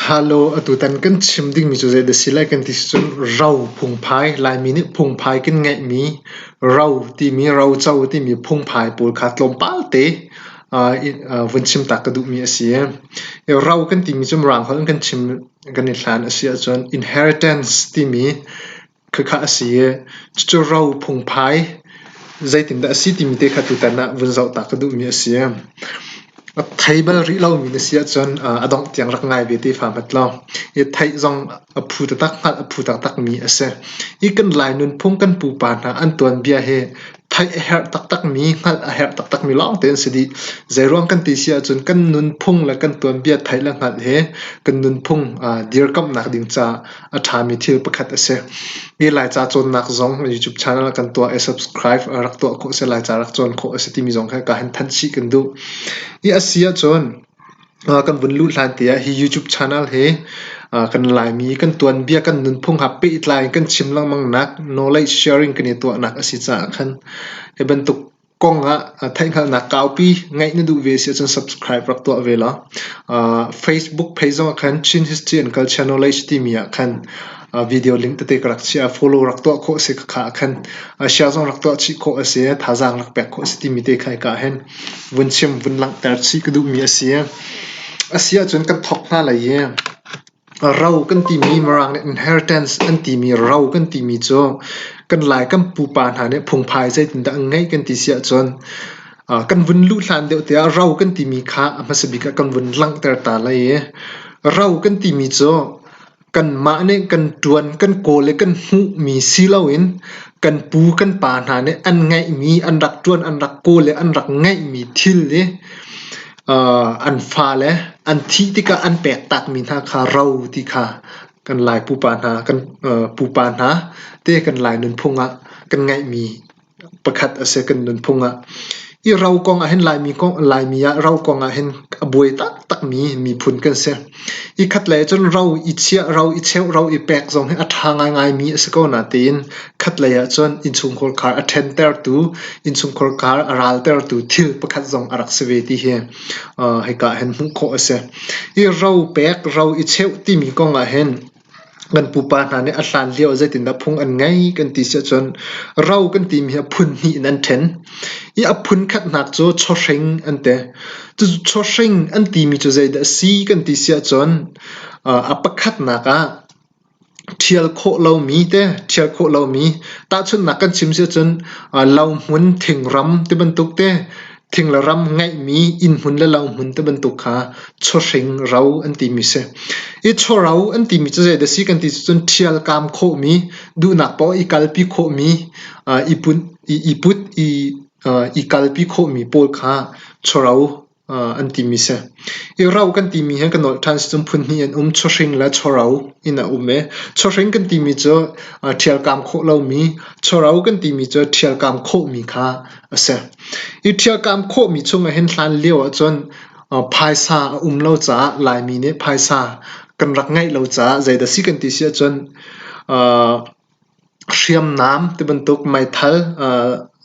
Halo, atutan kan chim dingmi cu zeidah si lai kan ti si cun ro phungphai, Laimi nih phungphai kan ngeihmi ro timi roco timi phungphai pawl kha tlawmpal te vun chim ta ka duhmi a si. Ro kan timi cu Mirang holh in kan chim kan i hlan a si ahcun inheritance timi Khakha a si i cucu ro phungphai zeitindah a si timi te kha tutan ah vun zoh ta ka duhmi a si. A thei bal rih lomi na si ahcun a dongh tiang rak ngai ve te fa hmat law. I theih zong a phu taktak hngalh a phu taktakmi a si. Hi kan Lai nunphung kan pupa hna an tuanbia hi theih a herh taktakmi, hngalh a herh taktakmi lawngte an si dih. Zeiruang kan ti si ahcun kan nunphung le kan tuanbia theih le hngalh hi kan nunphung dirkamhnak ding caah a ṭhami thil pakhat a si. Hi Laica cawnnak zong YouTube channel kan tuah i subscribe rak tuah khawh a si, Laica rak cawn khawh a si timi zong kha ka han thanh chih kan duh. Hi a si ahcun kan vun luh hlan te ah hi YouTube channel hi kan Laimi kan tuanbia kan nunphung ha pehtlai in kan chim lengmang nak knowledge sharing kan i tuahnak a si caah khan hi bantuk kong ah theihhngalhnak kaupi ngeih na duh ve si ahcun subscribe rak tuah ve law Facebook page zong ah khan Chin History and Culture Knowledge timi ah khan video link tete ka rak chiah follow rak tuah khawh a si khakha ah khan share zong rak tuah chih khawh a si thazaang rak pek khawh a si timi te kha hika ah hin vun chim vun langhter chih ka duhmi a si. A si ahcun kan thawk hna lai i Ro kan timi Mirang nih inheritance an timi ro kan timi cu kan Lai kan pupa hna nih phungphai zeitindah an ngeih kan ti si ahcun kan vun luh hlan deuh tiah ro kan timi kha a hmasa bik ah kan vun langhter ta lai i ro kan timi cu kanmah nih kan ṭuan kan kawl i kan hmuhmi si loin kan pu kan pa hna nih an ngeihmi an rak ṭuan an rak kawl i an rak ngeihmi thil i An fale an thih tikah an pektakmi hna kha ro ti kha kan Lai pupa hna kan pupa hna te kan Lai nunphung ah kan ngeihmi pakhat a si kan nunphung ah. Hi ro kong ah hin Laimi kong Laimi ah ro kong ah hin a buai taktakmi miphun kan si. Hi khatlei cun ro i chiah, ro i cheuh, ro i pek zong hi a ṭha ngaingaimi a si ko natein khatlei ah cun innchungkhar khar a ṭhentertu, innchungkhar khar a raltertu thil pakhat zong a rak si ve ti hi hika ah hin hmuh khawh a si. Hi ro pek, ro i cheuh timi kong ah hin kan pupa hna nih a hlan lio ah zeitindah phung an ngei kan ti si ahcun ro kan timi hi a phun hnih in an ṭhen. Hi a phun khatnak cu chawhring an ti. Cucu chawhring an timi cu zeidah a si kan ti si ahcun a pakhatnak ah Ṭhial khawh lomi te, ṭhial khawh lomi tahchunhnak kan chim si ahcun lohmun, thingram tibantuk te, thing le ram ngeihmi innhmun le lohmun tibantuk kha chawhring ro an timi si. I chawro an timi cu zeidah si kan ti cun ṭhialkaam khawhmi, duhnak paoh i kalpi khawhmi, i put, i put, i kalpi khawhmi pawl kha chawro an timi si. I ro kan timi hi kan nolh ṭhan si cun phun hnih an um. Chawhring le chawro in a um i chawhring kan timi cu ṭhialkaam khawh lomi, chawro kan timi cu ṭhialkaam khawhmi kha a si. I ṭhialkaam khawhmi chungah hin hlan lio ahcun phaisa a um lo caah Laimi nih phaisa kan rak ngeih lo caah zeidah si kan ti si ahcun Hriamnam tibantuk meithal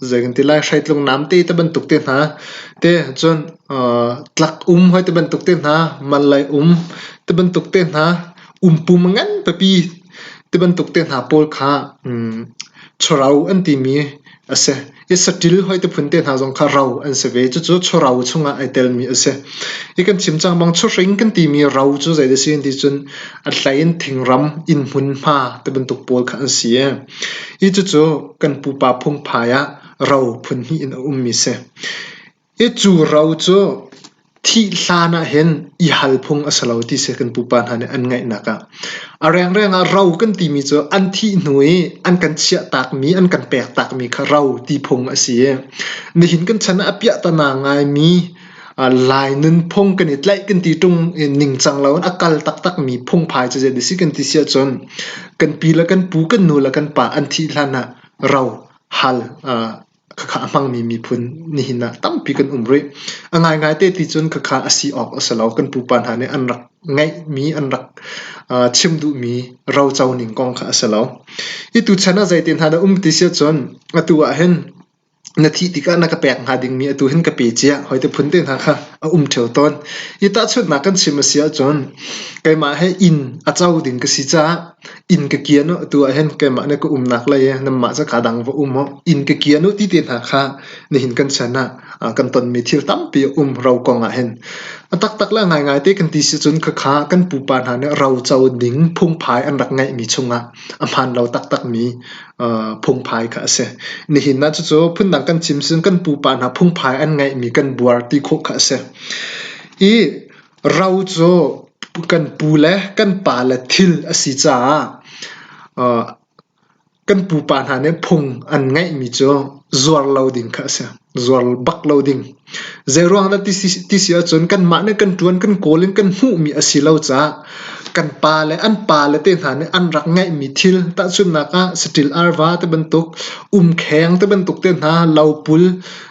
zei kan ti lai hreitlung namte tibantuk te hna te cun tlak um hoi tibantuk te hna malay um tibantuk te hna umpum ngan pipi tibantuk te hna pawl kha chawro an timi a si. I saṭil hoi te phun te hna zong kha ro an si ve. Cucu chawro chungah ai telmi a si. Hi kan chim cang bang chawhring kan timi ro cu zei a si ti cun a hlei in thingram inn hmunhma ti bantuk pawl kha an si i hi cucu kan pupa phungphai ah ro phun hnih in a ummi si. Hi cu ro cu Thih hlan ah hin i hal phung a si lo ti si kan pupa hna nih an ngaihnak ah. A rengreng ah ro kan timi cu an thih hnu i an kan chiahtakmi, an kan pektakmi kha ro ti phung a si i nihin kan chan ah a piahtana ngaimi Lai nunphung kan i tlaih kan ti ṭung i ningcang loin a kal taktakmi phungphai cu zei si kan ti si ahcun kan pi le kan pu, kan nu le kan pa an thih hlan ah ro hal Khakha a hmangmi miphun nihin ah tampi kan um rih. A ngaingai te ti cun khakha a si awk a si lo. Kan pupa hna nih an rak ngeihmi, an rak chim duhmi roco ning kong kha a si lo. Hi tuchan ah zeiti hna dah um ti si ahcun atu ah hin. Na thih tikah na ka pek hnga dingmi atu hin ka pe cia. Hoi te phun te hna kha a um ṭheo tawn. Hi tahchunhnak kan chim a si ahcun keimah he inn a co ding ka si caah inn ka kian u atu ah hin keimah nih ka umnak lei i nanmah cu kaa dang va um u. Inn ka kian u ti te hna kha nihin kan chan ah kan tonmi thil tampi a um ro kong ah hin. A taktak le a ngaingai te kan ti si cun khakha kan pupa hna nih ro co ding phungphai an rak ngeihmi chungah a hmaan lo taktakmi phungphai kha a si. Nihin ah cucu phundang kan chim sin kan pupa hna phungphai an ngeihmi kan buar ti khawh kha a si. I ro cu kan pu le kan pa le thil a si caah kan pupa hna nih phung an ngeihmi cu zuar lo ding kha a si. Zuar bak lo ding. Zeiruang dah ti si ahcun kanmah nih kan ṭuan kan kawl in kan hmuhmi a si lo caah kan pa le an pa le te hna nih an rak ngeihmi thil tahchunhnak ah saṭil arva ti bantuk, umkheng ti bantuk te hna, lopul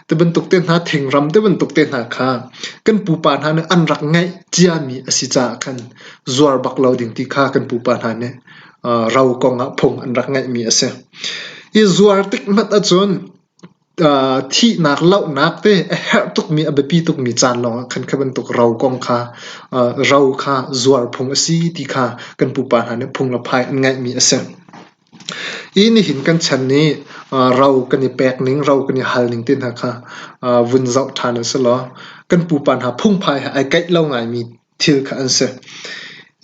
ti bantuk te hna, thingram ti bantuk te hna kha kan pupa hna nih an rak ngeih ciami a si caah khan zuar bak lo ding ti kha kan pupa hna nih ro kong ah phung an rak ngeihmi a si. I zuar tik hmanh ahcun thihnak lohnak te a herh tukmi a biapi tukmi caan lawngah khan kha bantuk ro kong kha ro kha zuar phung a si ti kha kan pupa hna nih phung le phai an ngeihmi a si. Hi nihin kan chan nih ro kan i pek ning, ro kan i hal ning te hna kha vun zoh ṭhan u silaw kan pupa hna phungphai he ai kaih lo ngaimi thil kha an si.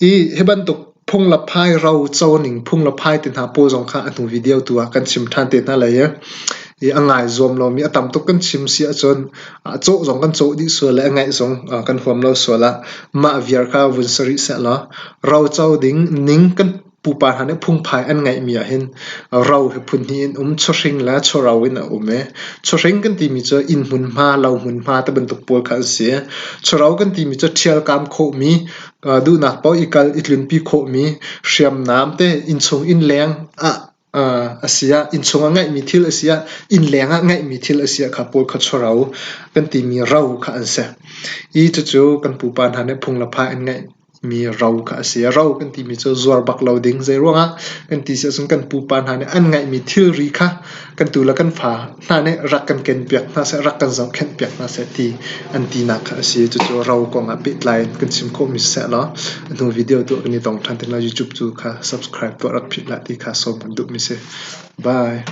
I hi bantuk phung le phai ro co ning phung le phai te hna pawl zong kha a hnu video tu ah kan chim ṭhan te hna lai i, i a ngai zuam lomi a tam tuk kan chim si ahcun a cawh zong kan cawh dih sual le a ngaih zong kan huam lo sual ah mah viar kha vun si rih seh law ro co ding ning kan pupa hna nih phungphai an ngeihmi ahhin ro hi phun hnih in um chawhring le chawro in a um i chawhring kan timi cu inn hmunhma lo hmunhma ti bantuk pawl kha an si. Chawro kan timi cu ṭhialkam khawhmi duhnak paoh i kal i tlunpi khawhmi hriamnam te innchung innleng ah a si ah innchung ah ngeihmi thil a si ah innleng ah ngeihmi thil a si ah kha pawl kha chawro kan timi ro kha an si. I cucu kan pupa hna nih phung le phai an ngeih mi ro kha a si. Ro kan timi cu zuar bak lo ding. Zeiruangah kan ti si ahcun kan pupa hna nih an ngeihmi thilri kha kan tu le kan fa hna nih rak kan kenpiak hna seh, rak kan zohkhenhpiak hna seh ti an tinak kha a si. Cucu ro kong ah pehtlai in kan chim khawhmi siseh law a hnu video tuah kan i tong ṭhan te lai. YouTube cu kha subscribe tuah rak philh hlah ti kha sawm kan duhmi si. Bye.